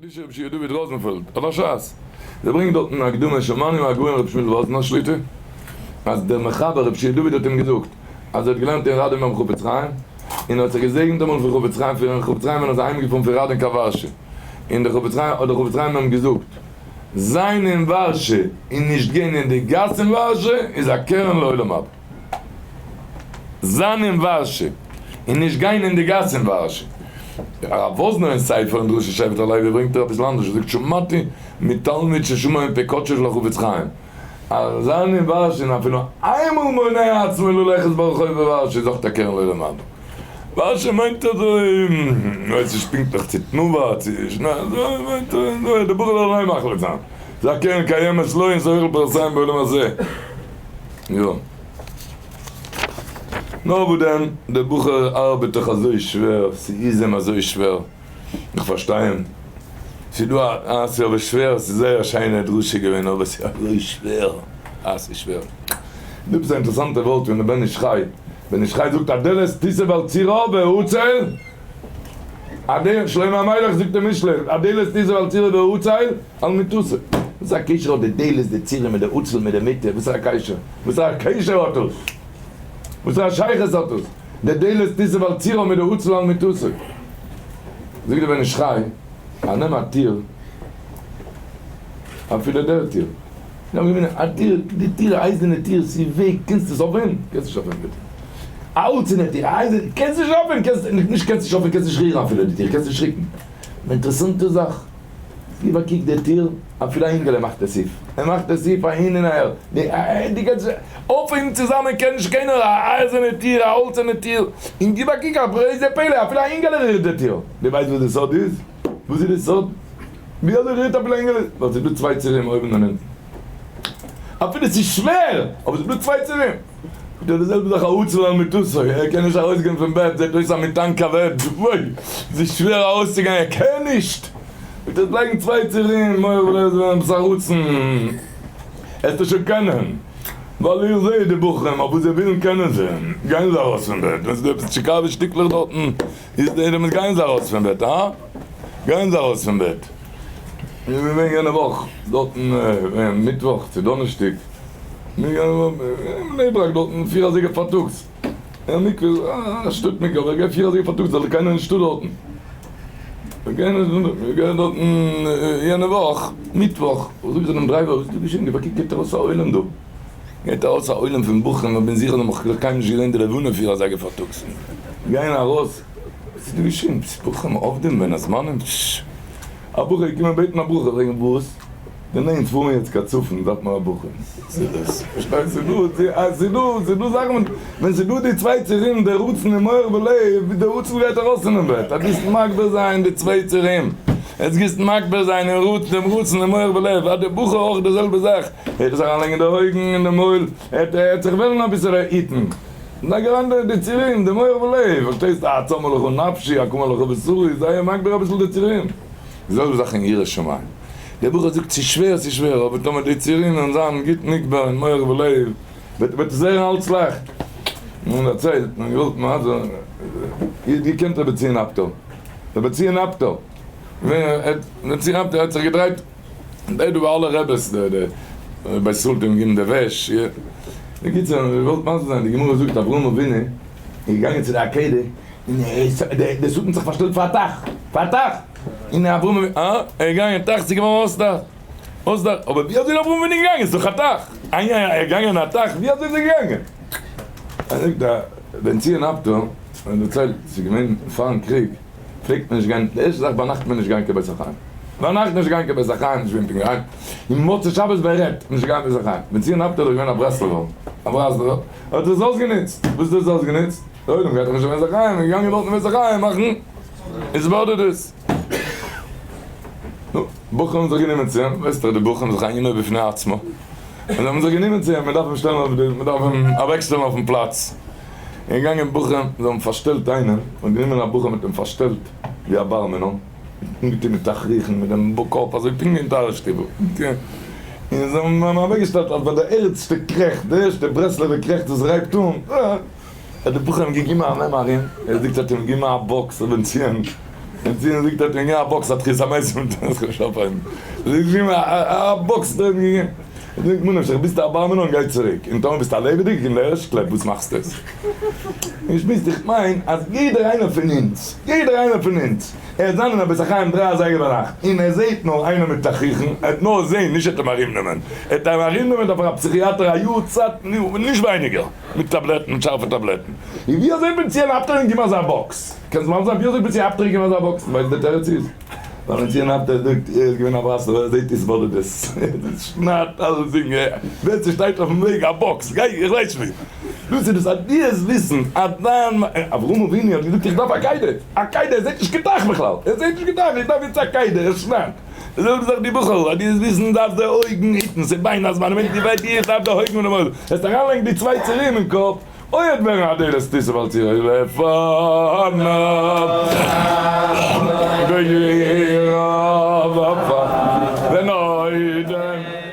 חידושי רבי שיע דוד ראזענפעלד, אבער שס. זיי ברענגען דארט אין הקדמה שמענו מהגאון רבי שמואל וואזנער שליטא אז דער מחבר רבי שיע דוד האט אים געזאגט אז ער האט געלערנט אין ראדין ביים חפץ חיים און ער האט זיך געזעגנט אמאל פון חפץ חיים פון חפץ חיים ווען ער איז אהיימגעפארן פון ראדין קיין ווארשע און דער חפץ חיים האט דער חפץ חיים אים געזאגט זיין אין ווארשע און נישט גיין אין די גאס אין ווארשע איז א קרן לעולם הבא. זיין אין ווארשע און נישט גיין אין די גאס אין ווארשע. הרב וואזנער אין ספר אין דרשת שבט הלוי ברענגט ער אביסל אנדערש, ער זאגט שמעתי מתלמיד ששמע מפי קדשו של החפץ חיים אז זיין אין ווארשע און אפילו איינמאל מונע עצמו ללכת ברחוב בווארשע איז אויך א קרן לעולם הבא. ווארשע מיינט אזוי, כ'ווייס נישט פונקטליך צו תנובה צו אזוי מיינט ער, די בחור זאל אליין מחליט זיין, ס'איז א קרן קיימת לו און ס'איז אויך לפרסם בעולם הזה. יא. נאר וואס דען, דער בחור ארבעט דאך אזוי שווער, ס'איז אים אזוי שווער, איך פארשטיי אים, ס'איז דא א, אה, ס'איז אבער שווער, ס'איז זייער א שיינע דרשה געווען, אבער ס'איז אזוי שווער, אה, ס'איז שווער. דא עפעס א אינטערעסאנטע ווארט פון דער בן איש חי, בן איש חי זאגט הדלת תסב על צירה והצל, הדלת, שלמה המלך זאגט אין משלי, הדלת תסב על צירה והצל על מיטתו. וואס א קשר האט די דלת די צירה מיט די עצל מיט די מיטה, וואס א קשר? וואס א קשר האט דאס? וואס א שייכות האט דאס? די דלת תסב על צירה מיט די עצל על מיטתו. זאגט דער בן איש חי, א נעם א טיר, אפילו דער טיר, נעם געווען א טיר, די טיר א אייזערנע טיר, ס'וועגט, קענסט עס אויפהייבן? קענסט נישט אויפהייבן די טיר. א האלצערנע טיר, א אייזערנע, קענסט נישט אויפהייבן, קענסט, נישט קענסט נישט אויפהייבן, קענסט נישט רירן אפילו די טיר, קענסט נישט ריקן. אן אינטערעסאנטע זאך, גיב א קוק די טיר, אפילו א אינגעלע מאכט עס אויף, ער מאכט עס אויף אהין און אהער, די גאנצע אויפהייבן צוזאמען קען נישט קיינער, א אייזערנע טיר, א האלצערנע טיר, און גיב א קוק א ברעזע פלא, אפילו א אינגעלע רירט די טיר, דו ווייסט וואס די סוד איז? וואס איז די סוד? ווי אזוי רירט אפילו א אינגעלע? ווייל ס'איז דא צוויי צירים אויבן און אונטן, אפילו ס'איז שווער, אבער ס'איז דא צוויי צירים. זאגט ער די זעלבע זאך העצל על מיטתו, ער קען נישט ארויסגיין פון בעט, זעט אויס א מטען כבד, וואוי, ס'איז שווער ארויסצוגיין, ער קען נישט! וועט ער לייגן צוויי צירים, מוח ולב זאל עפעס א רצון, עסטו שוין קענען, ווייל איך זעה די בחורים אויף וואס זיי ווילן קענען זיי, גייען זיי ארויס פון בעט, ווען ס'איז דא עפעס טשיקאווע שטיקלעך דארטן, איז די דעמאלטס גייען זיי ארויס פון בעט, הא? גייען זיי ארויס פון בעט. איך בין געווען יענע וואך דארטן מיטוואך צו דאנערשטאג. אין בני ברק דארטן פיר אזייגער פארטאגס אין מקווה, א שטאט מקווה, אבער איך גיי פיר אזייגער פארטאגס זאל קיינער נישטא דארטן, מיר גייען דארטן יענע וואך מיטוואך, זאג איך דעם דרייווער וואס איז דא געשען, גיב א קוק גייט ארויס א עולם דא, גייט ארויס א עולם פון בחורים, איך בין זיכער זיי האבן נאך קיינמאל נישט געזען די לבנה פיר אזייגער פארטאגס, גייען ארויס, וואס איז דא געשען, בחורים עובדים בין הזמנים, א בחור איז געקומען בעטן א ברכה, פרעג אים וואס? די ניין פארן יעצט קיין צפון דארף מען א ברכה. ס'איז דא ס'איז דא ס'איז דא זאכן ווען ס'איז דא די צוויי צירים די רצון אין מח ולב די רצון גייט ארויס פונעם בעט אז גייסט מגביר זיין די צוויי צירים עס גייסט מגביר זיין אין רצון דעם רצון אין מח ולב אז די בחור אויך די זעלבע זאך ער וועט זיך אריינלייגן די אויגן אין די מויל ער וועט זיך וועלן אביסעלע היטן לייג אריין די צירים די מח ולב פארשטייסט א צמאה לך נפשי הכמה לך בשרי זיי מגביר אביסל די צירים די זעלבע זאך אין יראת שמים. דער בחור זאגט ס'איז שווער ס'איז שווער אבער טאמער די צירים וועלן זיין גוט נקבע אין מח ולב וועט וועט עס ווערן אלץ לייכט. מען דערציילט מען האט געוואלט מזל איר האט געקענט רבי ציון אפטער? רבי ציון אפטער ווען רבי ציון אפטער האט זיך געדרייט דא ביי אלע רעבעס די די בית ישראל האט אים געגעבן די וועש בקיצור מען האט געוואלט מזל זיין די גמרא זאגט אברהם אבינו איז געגאנגען צו די עקידה און די שטן האט זיך פארשטעלט פאר א טייך, פאר א טייך, און אברהם אבינו, אה, ער איז געגאנגען טייך, ס'איז געווארן אויס טייך, אויס טייך, אבער ווי אזוי איז אברהם אבינו געגאנגען, ס'איז דאך א טייך, איי איי ער איז געגאנגען אין א טייך, ווי אזוי איז ער געגאנגען? ער זאגט א בן ציון אפטא, ער דערציילט, ס'איז געווען פארן קריג, פלעגט מען נישט גיין, די ערשטע זאך ביינאכט איז מען נישט געגאנגען קיין בית החיים, ביינאכט נישט געגאנגען קיין בית החיים, נישט געווען פונקט אהיים, און מוצאי שבת ביי רעדט, נישט געגאנגען בית החיים, בן ציון אפטא איז דאך געווען א ברסלב'ער, א ברסלב'ער, האט עס אויסגענוצט, וואס האט ער עס אויסגענוצט? דער עולם גייט דאך נישט אין בית החיים, איז געגאנגען דארט אין בית החיים מאכן התבודדות. נו, בחורים האבן זיך גענומען צו אים, ווייסט דאך די בחורים זיך ענינו בפני עצמו, און זיי האבן זיך גענומען צו אים, מען דארף אים שטעלן אויף די, מען דארף אים אוועקשטעלן אויפן פלאץ. איז געגאנגען בחורים, זיי האבן פארשטעלט איינעם, און גענומען א בחור מיט אים פארשטעלט ווי א בר מינן, אנגעטון מיט תכריכים, מיט דעם קאפ אזוי פונקט ווי אין טהרה שטיבל, און זיי האבן אים אוועקגעשטעלט אז ביי די ערשטע קרעכץ, די ערשטע ברסלב'ער קרעכץ וואס ער הייבט אן, האט די בחור אים געגעבן א נעם ארום, ער זאגט האט אים געגעבן א באקס ר' בנציון. בן ציון זאגט ער האט אים געגעבן א באקס א תחית המתים מיט א באקס האט ער אים געגעבן. זאגט ממה נפשך ביסטו א בר מינן גיי צוריק, און טאמער ביסטו א לעבעדיגער קינד ערשט קלעפ וואס מאכסטו עס? און שמועסט איך מיין אז יעדער איינער פון אונז, יעדער איינער פון אונז, ער וועט זיין אין א בית החיים דריי אזייגער ביינאכט און ער זעהט נאר איינער מיט תכריכן, ער וועט נאר זעהן, נישט ער וועט אים ארומנעמען, ער וועט אים ארומנעמען דארף ער א פסיכיאטער א יאר צייט נישט ווייניגער, מיט טאבלעטן, מיט שארפע טאבלעטן. און ווי אזוי בן ציון אפטער אים געבן אזא באקס? קענסט מסביר זיין ווי אזוי בן ציון אפטער געבן אזא באקס? ווייסט די תירוץ איז? ווייל בן ציון אפטער זאגט ער איז געווען א ברסלב'ער ער זעהט התבודדות, ער שניידט אלסדינג, ווער ס'שטייט אויפן וועג א באקס, גיי איך ווייס נישט ווי. דאס איז דאס אז דו וועסט וויסן אז דיין אברהם אבינו האט געזאגט איך דארף עקידה, עקידה ער זעהט נישט קיין טייך בכלל, ער זעהט נישט קיין טייך איך דארף יעצט עקידה, ער שניידט. די זעלבע זאך די בחור'ל אז דו וועסט וויסן דארפסט די אויגן היטן, ס'איז בין הזמנים מיינט די וועט איך דארף די אויגן און די מויל, וועסט אריינלייגן די צוויי צירים אין קאפ, אוי עט ווערן א דלת תיסף על צירי לפניו ויראה ונודה.